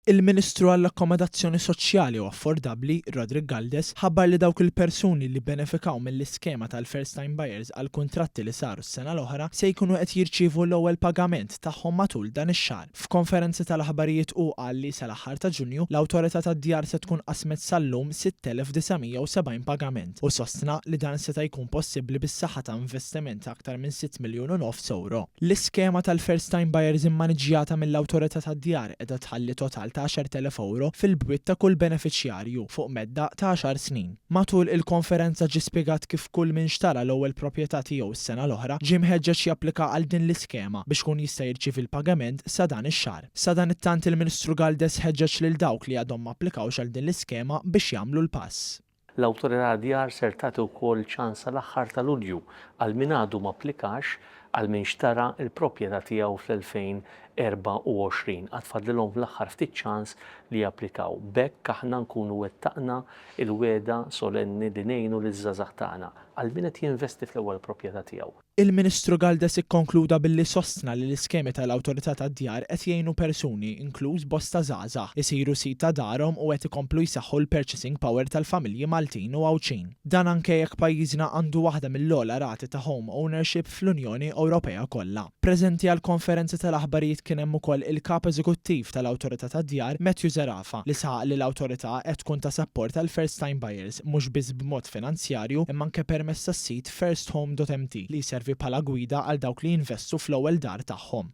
Il-Ministru għall-Akkomodazzjoni Soċjali u Affordabbli, Roderick Galdes, ħabbar li dawk il-persuni li benefikaw mill-iskema tal-First Time Buyers għal kuntratti li saru s-sena l-oħra se jkunu qed jirċievu l-ewwel pagament tagħhom matul dan ix-xahar. F'konferenza tal-aħbarijiet hu qal li sal-aħħar ta' Ġunju, l-Awtorità tad-Djar se tkun qasmet sal-lum 6,970 pagament u sostna li dan seta' jkun possibbli bis-saħħa ta' investiment ta' aktar minn 6.5 miljun ewro. L-iskema tal-First Time Buyers immaniġġjata mill-Awtorità tad-Djar qiegħda tħalli total ta' 10,000 ewro fil-bwiet ta' kull benefiċjarju fuq medda ta' 10 snin. Matul il-konferenza ġie spjegat kif kull min xtara l-ewwel proprjetà tiegħu s-sena l-oħra ġie mħeġġeġ japplika għal din l-iskema biex ikun jista' jirċievi l-pagament sa dan ix-xahar. Sadanittant il-Ministru Galdes ħeġġeġ lil dawk li għadhom ma applikawx għal din l-iskema biex jagħmlu l-pass. L-Awtorità għad-Djar ser tagħti wkoll ċans sal-aħħar ta' Lulju għal min għadu ma applikax għal min xtara l-proprjetà tiegħu fl-2024. Għad fadlilhom l-aħħar ftit ċans li japplikaw. B'hekk aħna nkunu wettaqna l-wegħda solenni li ngħinu liż-żgħażagħ tagħna għal min qed jinvesti fl-ewwel proprjetà tiegħu. Il-Ministru Galdes ikkonkluda billi sostna li l-iskemi tal-Awtorità tad-Djar qed jgħinu persuni, inkluż bosta żgħażagħ, isiru sid ta' darhom u qed ikomplu jsaħħu l-purchasing power tal-familji Maltin u Għawdxin. Dan anke jekk pajjiżna għandu waħda mill-ogħla rati ta' home ownership fl-Unjoni Ewropea kollha. Preżenti għall-konferenza tal-aħbarijiet kien hemm ukoll il-Kap Eżekuttiv tal-Awtorità tad-Djar, Matthew Zerafa, li saħaq li l-Awtorità qed tkun ta' sapport għall-first time buyers mhux biss b'mod finanzjarju imma anke permezz tas-sit firsthome.mt li jservi bħala gwida għal dawk li jinvestu fl-ewwel dar tagħhom.